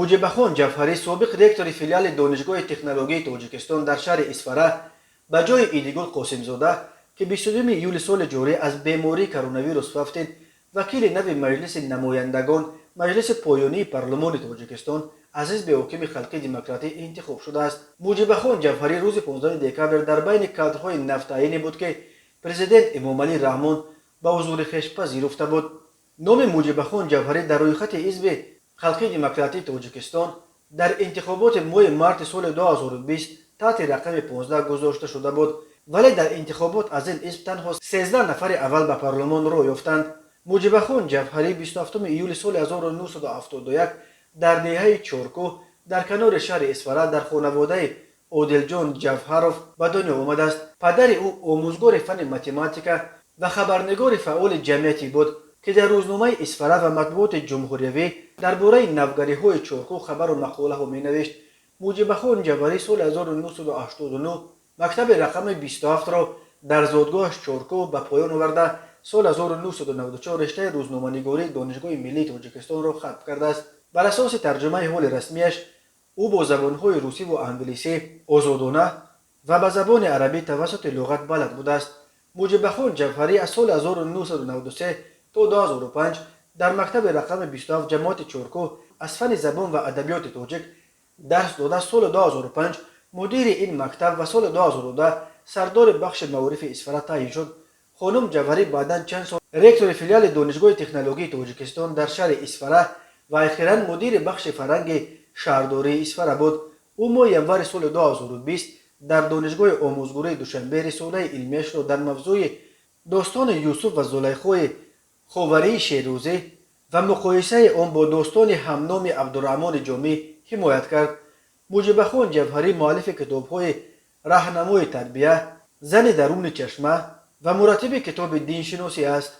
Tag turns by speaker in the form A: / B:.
A: Муҷибахон Ҷавҳарӣ, собиқ ректори филиали Донишгоҳи технологияи Тоҷикистон дар шаҳри Исфара, ба ҷои Идигул Қосимзода, ки 22 июли соли ҷорӣ аз бемории коронавирус фавтид, вакили нави Маҷлиси намояндагон, маҷлиси поёнии парлумони Тоҷикистон, аз ҳизби ҳокими Халқи Демократӣ интихоб шудааст. Муҷибахон Ҷавҳарӣ рӯзи 15 декабр дар байни кадрҳои навтаъине буд, ки президент Эмомалӣ Раҳмон ба ҳузури хеш пазируфта буд. Номи Муҷибахон Ҷавҳарӣ дар рӯйхати ҳизби Халқи Демократии Тоҷикистон дар интихоботи моҳи марти соли 2020 таҳти рақами 15 гузошта шуда буд, вале дар интихобот аз ин ҳизб танҳо 13 нафари аввал ба парлумон роҳ ёфтанд. Муҷибахон Ҷавҳарӣ 27 июли соли 1971 дар деҳаи Чоркӯҳ дар канори шаҳри Исфара дар хонаводаи Одилҷон Ҷавҳаров ба дунё омадааст. Падари ӯ омӯзгори фанни математика ва хабарнигори фаъоли ҷамъиятӣ буд, ки дар рӯзномаи Исфара ва матбуоти ҷумҳуриявӣ дар бораи навгариҳои Чоркӯҳ хабару мақолаҳо менавишт. Муҷибахон Ҷавҳарӣ соли 1989 мактаби рақами 27-ро дар зодгоҳаш Чоркӯҳ ба поён оварда, соли 1994 риштаи рӯзноманигории Донишгоҳи миллии Тоҷикистонро хатм кардааст. Бар асоси тарҷумаи ҳоли расмияш, ӯ бо забонҳои русиву англисӣ озодона ва ба забони арабӣ тавассути луғат балад будааст. Муҷибахон Ҷавҳарӣ аз соли 1993 то 2005 дар мактаби рақами 27 ҷамоати Чоркӯҳ аз фанни забон ва адабиёти тоҷик дарс дода, соли 2005 мудири ин мактаб ва соли 2010 сардори бахши маорифи Исфара таъйин шуд. Хонум Ҷавҳарӣ баъдан чанд сол ректори филиали Донишгоҳи технологияи Тоҷикистон дар шаҳри Исфара ва охиран мудири бахши фарҳанги шаҳрдории Исфара буд. Ӯ моҳи январи соли 2020 дар Донишгоҳи омӯзгории Душанбе рисолаи илмияшро дар мавзӯи достони Юсуф ва Зулайхои Ховарии Шерӯзӣ ва муқоисаи он бо достони ҳамноми Абдураҳмони Ҷомӣ ҳимоят кард. Муҷибахон Ҷавҳарӣ муаллифи китобҳои «Раҳнамои тарбия», «Зани даруни чашма» ва мураттиби китоби диншиносӣ аст.